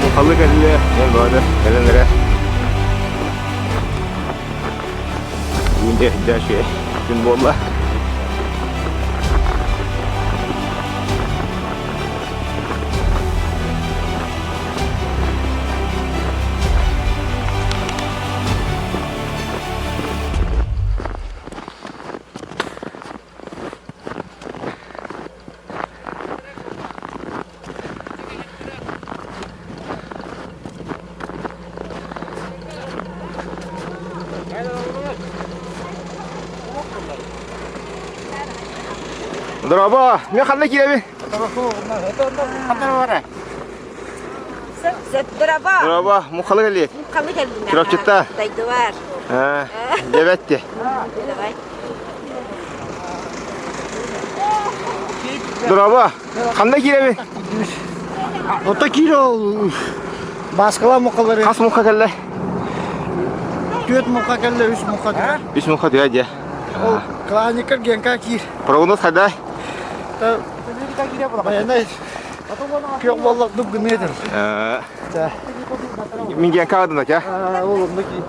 Мухалы кэллэ, дьон бөҕөтө кэлэн эрэ. Бүгүн дьэ үчүгэй күн буолла. Дорообо, мен ханна киирэбин? Дорообо. Дорообо, мухалы кэлли. Мухалы кэллин. Чурапчытта. Дайдылар. Дебетти. Давай. Дорообо, ханна киирэбин? Ото киирэ Бааскала мухалары. Хас муха кэллэ? Түөрт муха кэллэ, үс муха түһэр. Үс муха түһэр дьэ. Ол кланикар генка киир. Прогноз хайда? Байанай күөх буоллах дук гыныа Мин генка адына ча. Ол онно ки.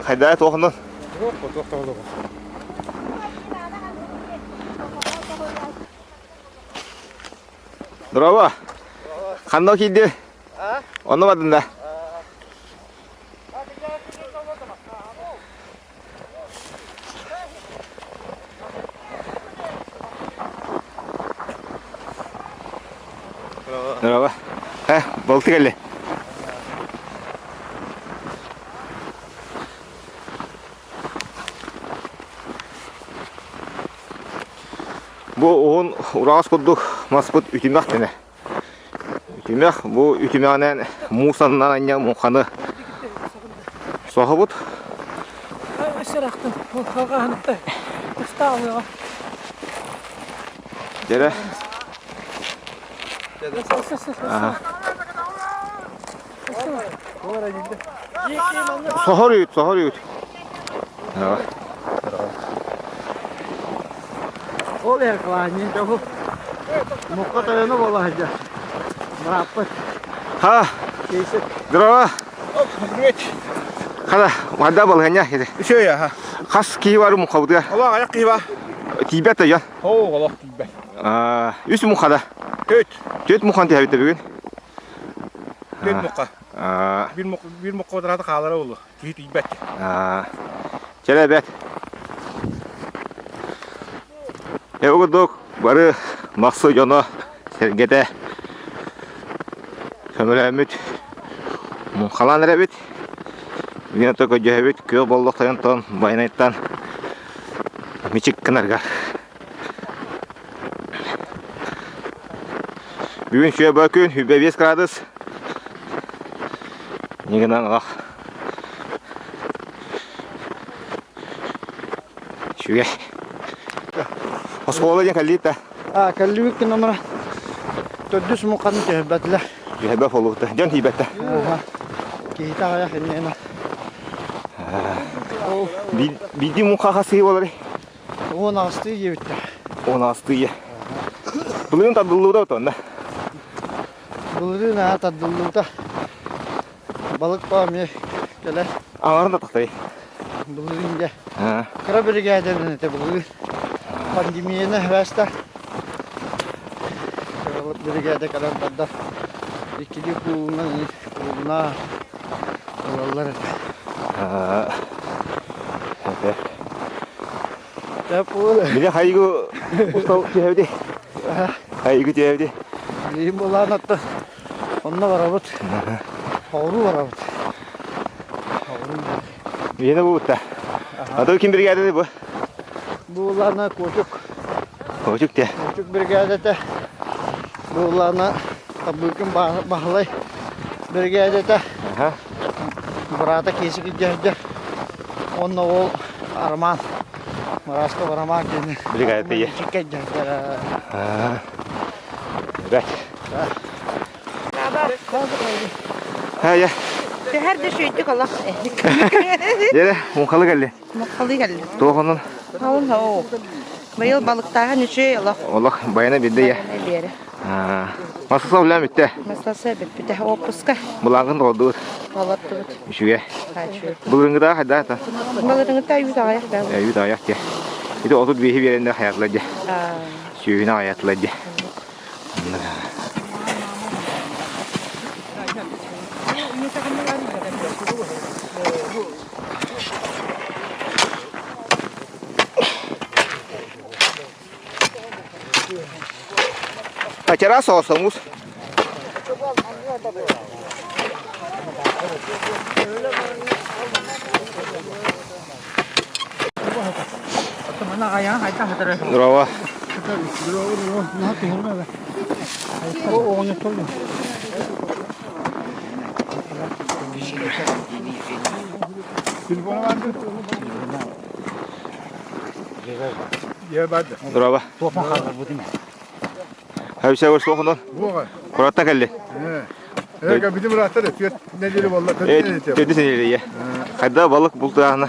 Хайда туохунун? Здорово. Ханна киирди? Онно бардын да? Здорово. Э, балты кэллэ. Бу уһун ураҕас курдук маспыт үтүмэх тэнэ. Үтүмэх бу үтүмэҕинэн муус аннынан анньан муҥханы соһобут. Дьэрэ. Соһор үүт, соһор үүт. Ол эр кылаанньын дьоһу мукка тойоно буола сылдьар. Бырааппыт. Ха. Здорово. Привет. Хана, ванда балыһанньа. Үчүгэй аха. Хас киһи бар мухабытыгар? Олох аяк киһи бар. Тиийбэт да дьон. Оо, олох тиийбэт. Үс мухада. Төрт. Төрт мухан түһэбит бүгүн. Төрт муха. Биир муха биир муха квадраты хаалара буолуо. Киһи тиийбэт. Чэ эбэт. Э курдук бары махсы дьоно сэргэтэ көмөлөөммүт муҥхалаан эрэбит. Бүгүн ото көрдьөһөбүт күөх боллох тойонтон байанайтан мичик гынарга. Бүгүн сүөбэ күн, 25 градус. Нигынан ах. Үчүгэй. Оскуола диэн кэллиит да? А, кэллибит номера төрдүс муқаны түһэрбэтилэр. Түһэрбэт буолуохта. Дьон тиийбэттэ. Киһитэ аҕыйах инньэ Биирдии муҥха хасыы буолар. 16 диэбиттэр. 16 Былырыын тардыллыбыта отонно. Былырыын аа тардыллыбыта. Балык баа эмиэ кэлэр. Аҥарын да тахтай. Былырыын дьэ. Кыра биригээдэнэн этэ былырыын. Пандемияны хваста. Биригээдэ кэлэн барда. Иккилии куулунан куулуна ылаллар этэ. Били хайгы устал түһэбити. Хайгы түһэбити. Билигин булаан атта онно барабыт. Хоҕуруу барабыт. Биһиэнэ буутта. А то ким бригаданы бу? Буулаана Кочук. Кочук те. Кочук бригадата. Буулаана Табыкын Баһылай бригадата. Бырата Кесик дьэ. Онно ол Арман. Мараска барамаан кини. Бригада я. Ребят. Хайа. Түһэр да сүйдүк олох. Ере, муҥхалы кэлли. Муҥхалы кэлли. Туохунун? Ол ол. Быйыл балыктааһын үчүгэй олох. Олох байана бирде я. Биэрэ. Масса үлэм бүттэ. Масласа бүппүтэ. Отпуска. Былааҥҥын толордубут. Толордубут. Үчүгэй. Былырыҥҥыта хайда та? Былырыҥҥыта үүт аҕыйах да. Үүт аҕыйах дии. Ити 35 биэрэннэр хайатылар дии. Сүүһүнэ аҕыйатылар дии. Катера соосоҥус. Здорово. Здорово. Хәбисә бер соғынан. Кураттан кэлли. Эгэ bizim rahatlar түөрт нэдиэлэ буолла. Төрдүс нэдиэлэ Хайда балык бултааһына.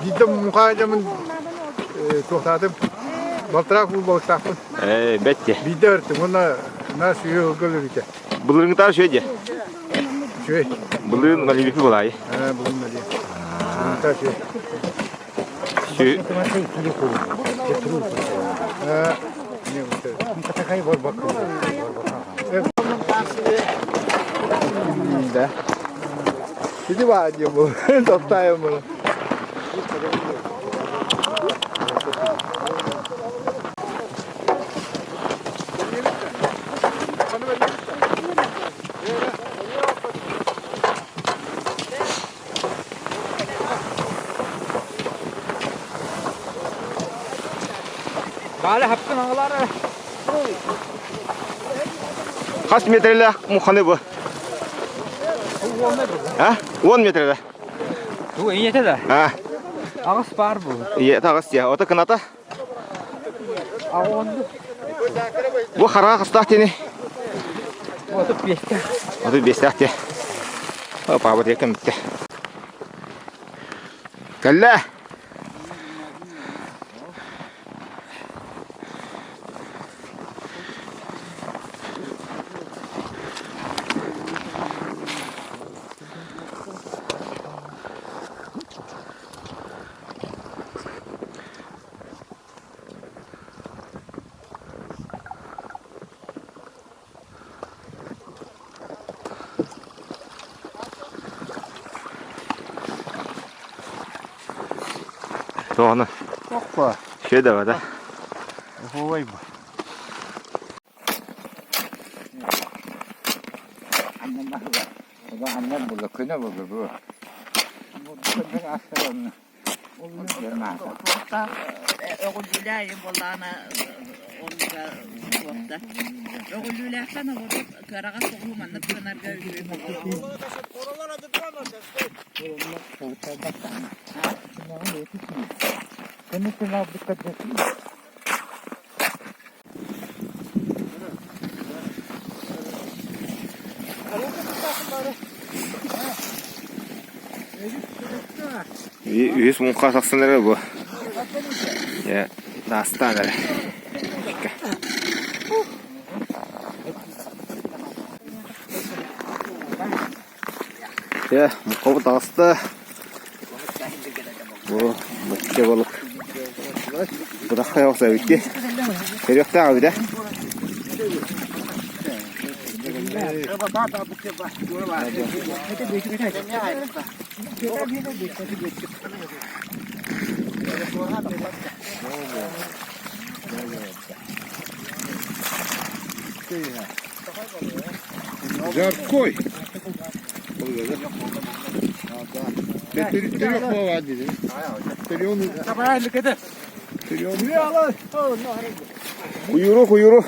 Биирдэ муҥха дьамын туохтаатым. Балтараак бул балыктаахпын. Ээ, бэтте. Биирдэ өртүм. Уонна на сүйө ылгыл өлүтэ. Былырыҥҥытаар үчүгэй дии. Үчүгэй. Былырыын налибики булаайы. Ээ, былырын налия. Былырыҥҥытаар үчүгэй. Ити баа диэн бу таптаайым була. Хас метрелээх муханы бу? А? 10 метрелэ. Бу ийэтэ да? А. Аҕыс баар бу. Ийэтэ аҕыс дии. Ото кыната? Бу хараҕа хастаах тини? 35-тээх. 35-тээх дии. Паабыр диэккэ бүттэ. Кэллэ! Тоҕону. Оппа. Үчүгэй да да. Ой бу. Өҕүллүүлээйи буоллаҕына оннуга суохта. Өҕүллүүлээхтэн оҕурут кыараҕас соҕуһу маннык гынарга үчүгэй буолуо. Үһүс муҥха сахсан эрэ бу. Дьэ, даастаан эрэ. Дьэ, муҥхабыт таҕыста. Бу бачча балык. Бытаххай охсообут дии. Көрүөхтээх эбит ээ. Жаркой. Куйууру, куйууру.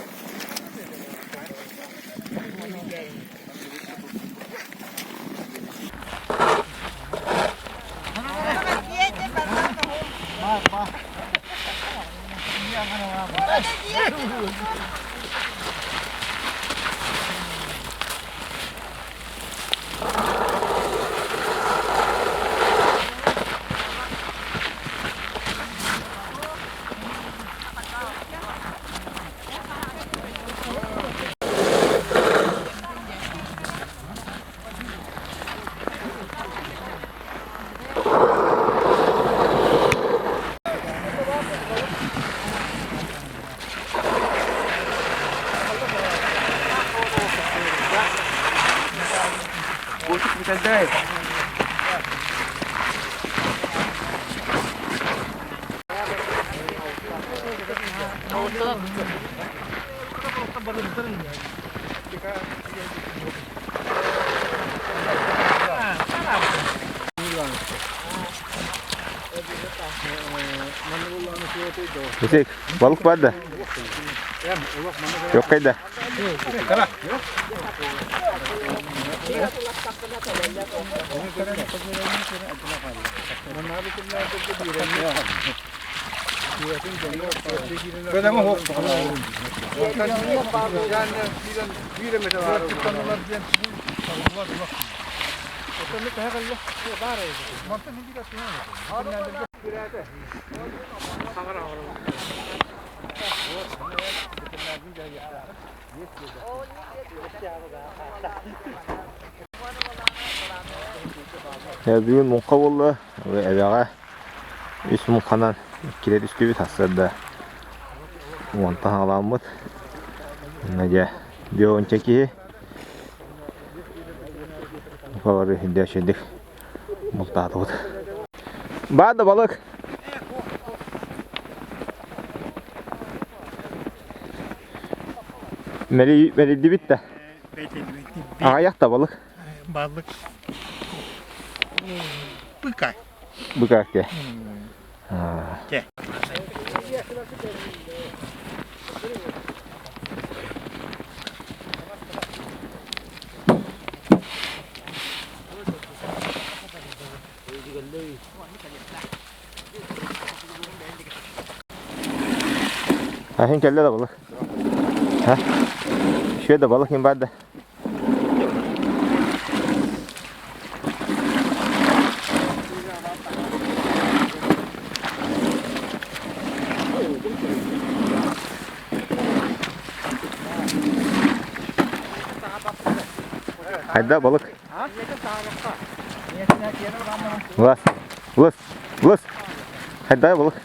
Исек, балык бар да. Yok kayda. Бүгүн муҥха буолла, эбэҕэ үс муҥханан иккилэр үстүүбүт сарсыарда уонтан саҕаламмыт. Онно дьэ биэс киһи бары үчүгэйдик бултаатыбыт. Баар да балык. Мэлийдибит да. Аҕыйах да балык. Балык. Быка. Быка те. Те. Аһын кэллэ да балык. Ха. Үчүгэй да балык иһин баар да. Хайда балык. Лас, лас, лас. Хайда балык.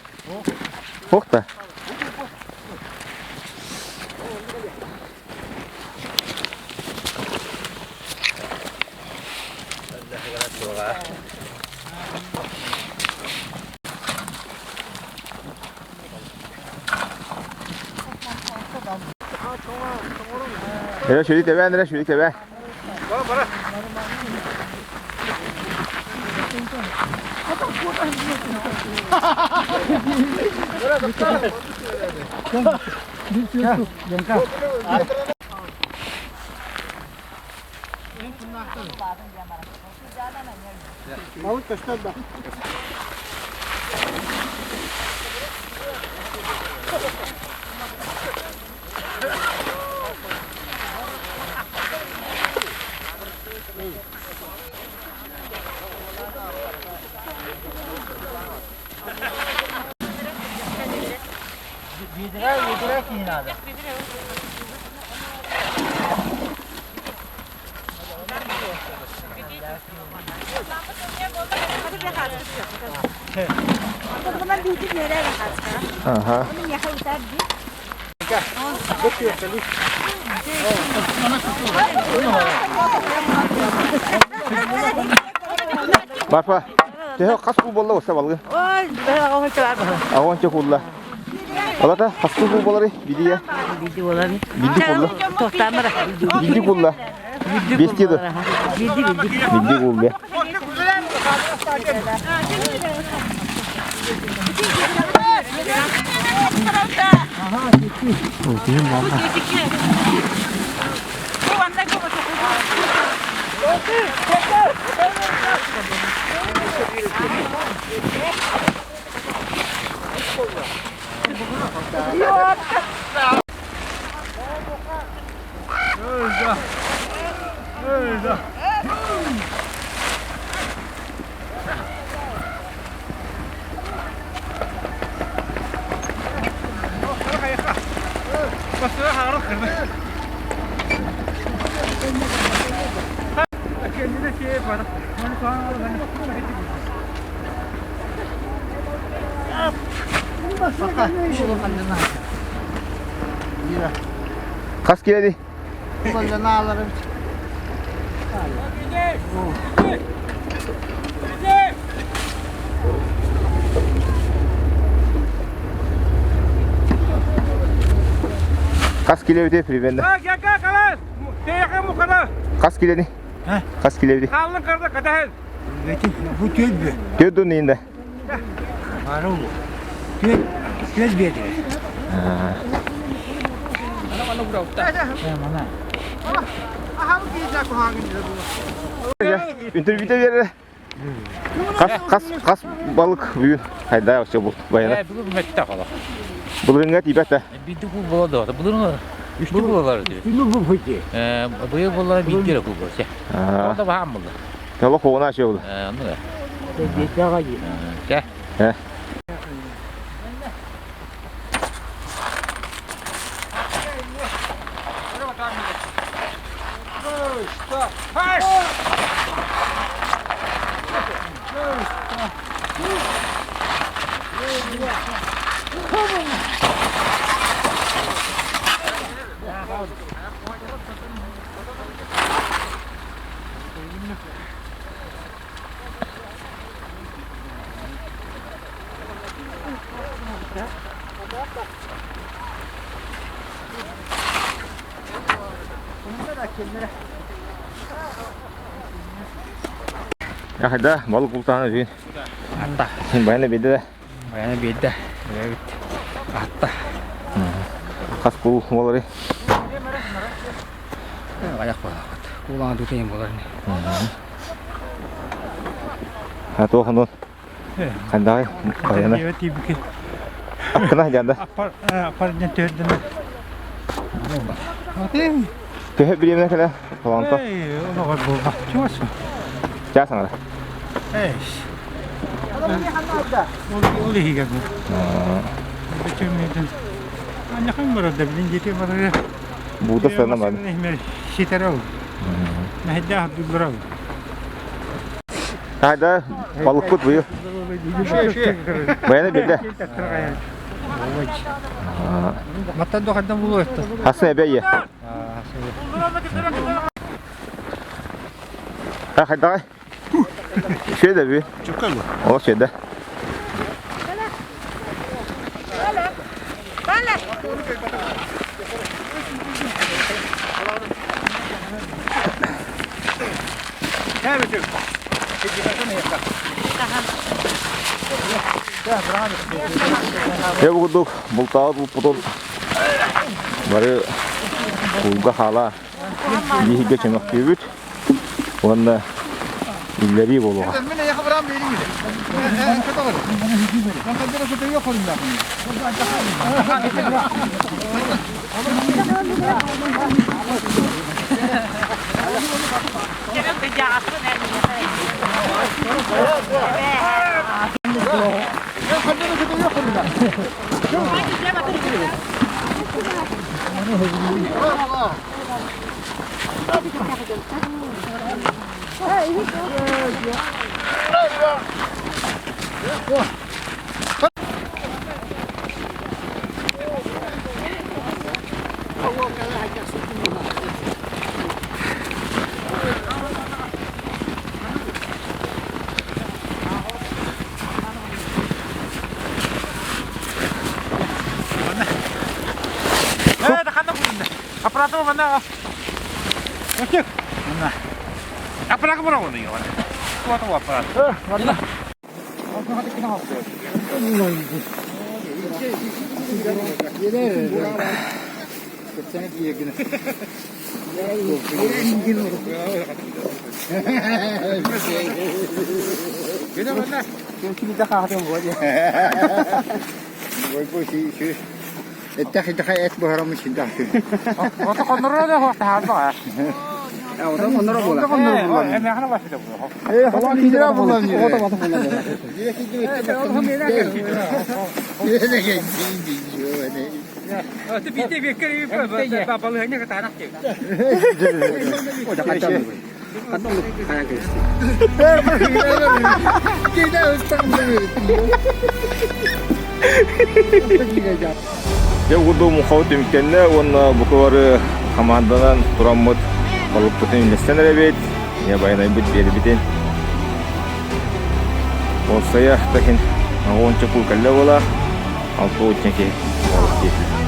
Ох та. Эрэ сүрү тэбээн, эрэ сүрү тэбээн. Аха. Марфа, төһө хас куу буолла уста балгы? Ой, Аҕонча куулла. Олата хас куу буолары бидия? Биди болар. Биди куулла. Тохтамара. Биди куулла. Бести да. Биди биди. Биди куулла. Хас киэди? Хас килэбити примерно? Хас килени? Хас килэбити? Хааллын карда катаһын. Бу түөлбү. Түөрт дун иинде. Бары улу. Түөл түөл биэдэ. Интервью бере. Хас хас хас балык бүгүн хайда вообще бул баяна. Бүгүн мэтте қала. Былырыңга тиибэт Биирди кул бола да. Былырын үстү булалар диye. Күнү бу фыти. Быйыл боллар биирге кул болса. Онда баһаам булла. Толо хоона ше булду. Онну да. Бетага ди. Чэ. Э. Хайда балык бултаана бүгүн. Атта. Баяна биде да. Баяна биэдэ. Эбит. Атта. Хас кул болары. Аяк болар. Кулаан тутайын болар. А то ханон. Хандай баяна. Аккына жанда. Апар апар ден төрдөн. Төһө биремене кэлэ Таланта. Эй, оноҕор буолба. Чугас. Чаас аҥара. Эй. Ол иһигэр бу. Бөчөмөдөн. Аннакын барар да билин дети барар. Бууда сана бар. Ситер ол. Мәһдә Абдуллар. Хайда балыкпыт быйыл. Баяна билде. Маттан дохандан булу этте. Хасан эбе А хайда. Шеде би. О шеде. Я буду бултаа булпутун бары кулга хала биһиге чөмөхтүүбүт уонна үллэрии буолуоҕа. Аппараты манна. Өтек. Манна. Аппараты бар оны йоған. Куаты аппарат. Эттээх итэхэ эт буһарамы синтах. Ото конноро да хо таһаалба. Ото конноро буола. Конноро буола. Эмээхне башыда буола. Э, хото кидира буола. Ото бата буола. Дьэ курдук муҥхабыт түмүктэннэ уонна бука бары хамаанданан тураммыт балыкпытын үллэстэн эрэбит, ийэ байанайбыт биэрбитин. Уопсайа такин уонча кул кэллэ буолар, алта уонча киһи балык диэтилэр.